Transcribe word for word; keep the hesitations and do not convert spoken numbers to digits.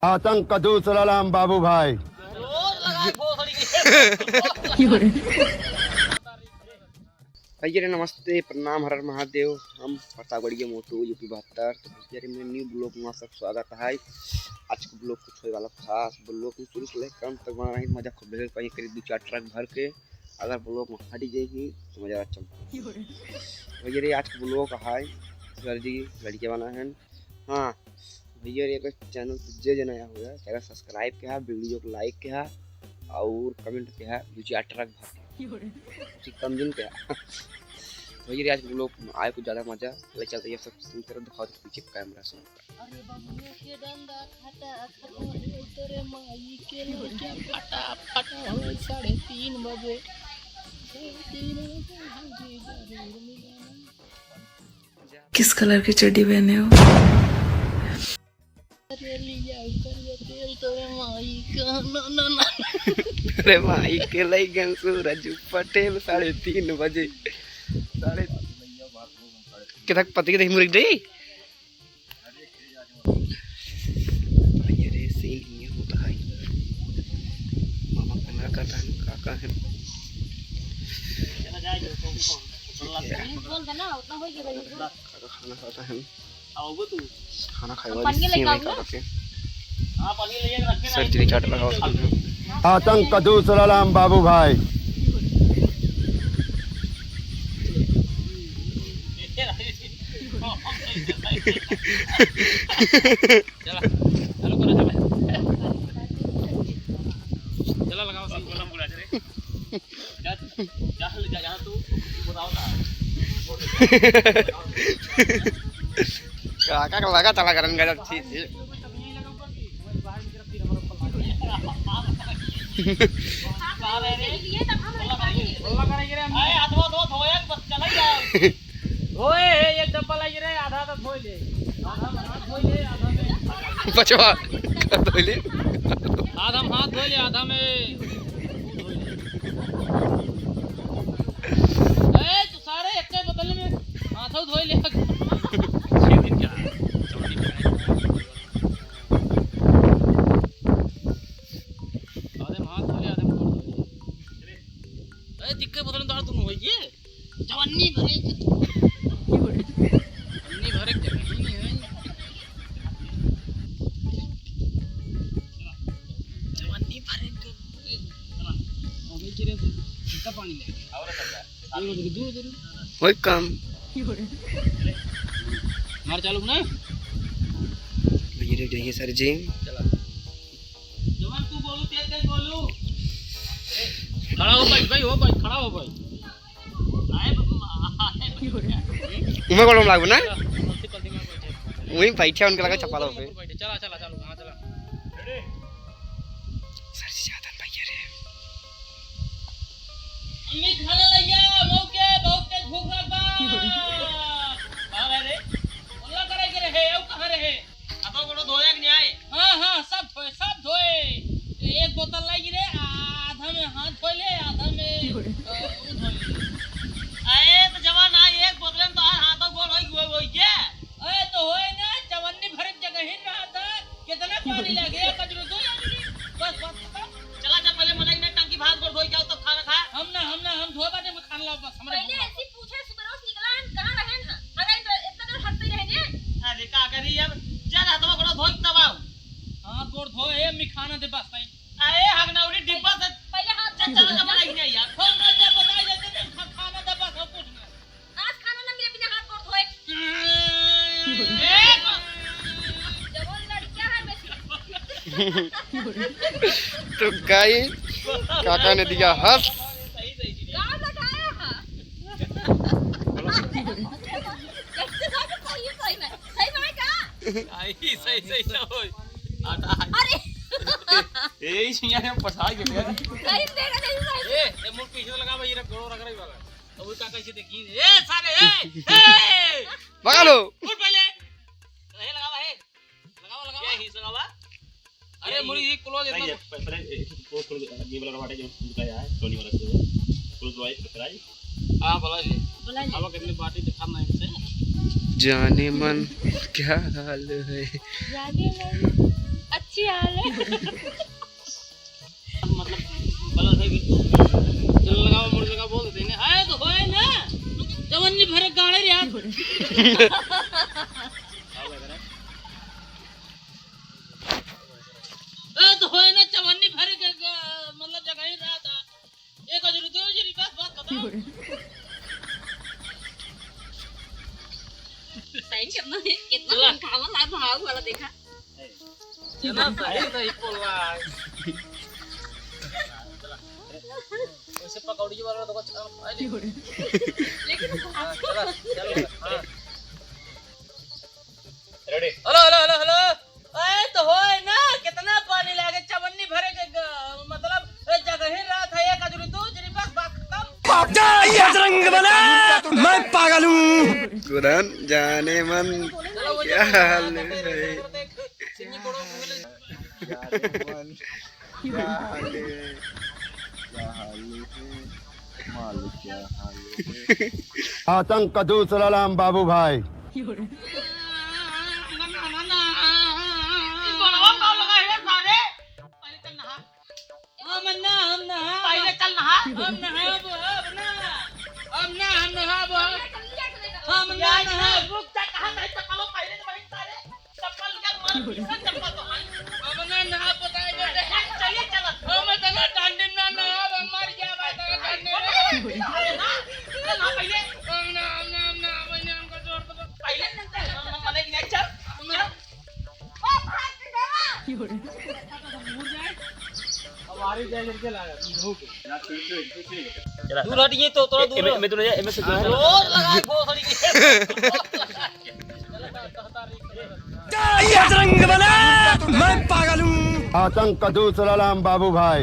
आतंक का दूसरा नाम बाबू भाई। भैया रे नमस्ते, प्रणाम, हर हर महादेव। हम प्रतापगढ़िया मोटू यूपी बहत्तर। तो भैया रे मेरे न्यू ब्लॉग में आप सब स्वागत है। आज के ब्लॉग कुछ होए वाला खास ब्लॉग में शुरू से लेकर अंत तक बना रही, मजा खूब ढेर कहीं करीब दो चार ट्रक भर के। अगर ब्लॉग में हट जाए ही तो मजा अच्छा। भैया रे आज के ब्लॉग है सर जी लड़के बना है। हाँ भैया रे, अगर चैनल पे जे जे नया हो जाए, चैनल सब्सक्राइब के हा, वीडियो को लाइक के हा और कमेंट के हा, दो चार ट्रक भर के। चिकन दिन के हा। भैया रे आज के ब्लॉग आए कुछ ज़्यादा मजा ले चलते हैं सब तरफ दिखाओ तो पीछे कैमरा से। अरे बबुआ के डंडा खटा खटा हो, तोरे माई के लइका फटा फटा हो, साढ़े तीन बजे, साढ़े तीन बजे हमके जरूर मिलना। किस कलर की चड्डी पहने हो? अरे लिया करिया तेल तोरे माई का, ना, ना, ना। अरे माई के लइकन सूरज पटेल साढ़े तीन बजे। साढ़े किधर पति के देख मुर्ग दे। ये रे सीन ये होता है। मामा कैमरा करता है, काका है। बोल देना, उतना हो गया। काका खाना खाता है। आओ तू। खाना खाए हम वाली पानी लेके सीन है आओ ना। काका के। हाँ, पानी लेके रख के सर, नहीं, तेरी चाट लगाओ। आतंक का दूसरा नाम बाबू भाई। चला, चालू करो, चला। चला, लगाओ, सब गोला पूरा, चले। जा, जा, जा, जा, तू, तू बताओ ना। काका का लगा चला करन गजब चीज है। अरे, हाथवा धो, धोया, बस चला जा। धोए है, एक डब्बा लाइए रे, आधा तो धोए ले। आधा में हाथ धोए ले, आधा में बचवा, धोए ले। आधा में हाथ धोए ले, आधा में। ए, तू सारे एक बोतल में हाथों धोए ले। छह दिन का, चौड़ी का है। आधे में हाथ धोए ले, आधे में गोड़ धोए ले। ए, दिक्कत बोतल में तो हाथ दोनों होइए। जवानी भरे के। जवानी भरे के जगह ही नहीं है। जवानी भरे के। चला, अबे के रे, कितना पानी ले? और कर जा। दूर, दूर, दूर। वही काम। मार चालू ना। ये रे, जाइए सर जी। चला। जवान तू बोलू, तेज तेज बोलू। खड़ा हो भाई, भाई हो भाई, खड़ा हो भाई। आए बाबू, आए। उमे गोड़ लागू ना? पलथी, पलथी में बैठे। वहीं बैठे, उनके लगे चप्पल हो पे। बैठे। चला, चला, चला, हाँ, चला। सर जी, ज्यादा भैया रे। अम्मी खाना लइया, मऊ के बहुत तेज भूख लग बा। कहाँ रहे रे? बोला करे के रहे, औ कहाँ रहे? हाथों गोड़ो धोए के नहीं आए? हाँ, हाँ, सब धोए, सब धोए। एक बोतल लाई रे, आधा में हाथ धोए ले, आधा में, अ, ऊ धोए ले। अरे, तो जवान, हाँ, एक बोतल में तो हाथों गोड़ होई, होई, होई के? अरे, तो होए ना, जवानी भर एक जगह ही रहा था। कितना पानी लगे, कजरू दो यार। बस, बस, बस। चला जा, पहले मना ही ना, टंकी भाग गोड़ धोई जाओ, तब खाना खा। हम ना, हम ना, हम धोए बाटे, हम खाना लाओ, बस, हमरे पहले भूख ऐसी पूछे सुबह रोज निकला है, कहाँ रहे ना? अरे इतना, इतना देर हंसते रहे ने। अरे का करी अब, चल हाथवा गोड़ धोई तब आओ। हाथ गोड़ धोए, ए, मी खाना दे बस, भाई। अरे हगनौरी डिब्बा से पहले हाथ चल, चल, चल, बनाई नहीं यार। हम ना जा बताई जाते थे, खा-, खाना दे बस, हम कुछ ना। आज खाना ना मिले बिना हाथ गोड़ धोए। ए, जवान लड़कियां हैं बेसी। तो गाइस, काका ने दिया हंस। गाँव लौटाया है। कैसे था कि सही है, सही में? सही में है का? सही, सही, सही ना होई। अरे। ए, इस यहाँ हम पछाड़ के गए। सही में देगा, सही में। ए, ए, मुड़ पीछे लगा भाई, ये गोड़ रख रही वाला। अब वो का कैसे देखी? ए, सारे, ए, ए! भगा लो। उठ पहले। ए, लगावा, ए। लगावा, लगावा। क्या ही लगावा? अरे, ये मुड़ी ही close नहीं इतना है, प-, पहले, ए, close कर दे, ये वाला हटा, जो उनका है, सोनी वाला close। Close करवाई, फिर कराई। हाँ, बोला जी। बोला जी। अब कितनी बाटी दिखा मैं इनसे। जाने मन क्या हाल है। जाने मन। अच्छी हाल है। मतलब, गलत है बिल्कुल। चल लगाओ, मुड़ लगा, बोल देते हैं। आए तो होए ना, जवानी भरे गाड़े रे हाथ। ए, तो होए ना, चवन्नी भर के, ग-, मतलब, जगह ही रहा था। एक हजार, दो हजार, बस, बस, खत्म। सही करना है, कितना चला। कम खावा ला भाव वाला देखा। चला, सही, सही बोला। वैसे पकौड़ी वाला तो कुछ, हाँ, लेकिन हाँ, चला, चला, हाँ। Ready? Hello, hello, hello, hello। ए, तो होए ना, कितना पानी लागे, चवन्नी भरे के ग-, मतलब, ए, जगह ही रात है, एक अजरी, दो अजरी, बस, बात खत्म। बजरंग बली, मैं पागल हूँ। कुरान जाने मन, क्या हाल है? जाने मन। क्या हाल है? क्या हाल है? मालिक, क्या हाल है? आतंक का दूसरा नाम बाबू भाई। बड़वा का लगा है सारे? पहले चल नहा। हम ना, हम नहा। पहले चल नहा। हम नहाब, हम ना। हम ना, हम नहाब। हम ना नहाब। रुक जा, कहाँ गए चप्पल? पहले तो वहीं सारे। चप्पल निकाल, मार, किसका चप्पल तो है? हम ना नहा बताए दे। चलिए, चलो। हम इतना ठंडी में ना नहा, हम मर गया भाई, इतना ठंडी में। अरे ना, ना, ना, पहले। हम ना, हम ना, हम ना, पहले हमको छोड़ दो। पहले, हम, हम, हम, चल, चल। दूर हट, ये तो थोड़ा दूर। मैं, मैं तो नहीं, मैं से दूर। जोर लगा, भोसड़ी के। जय बजरंग बली, मैं पागल हूँ। आतंक का दूसरा नाम बाबू भाई।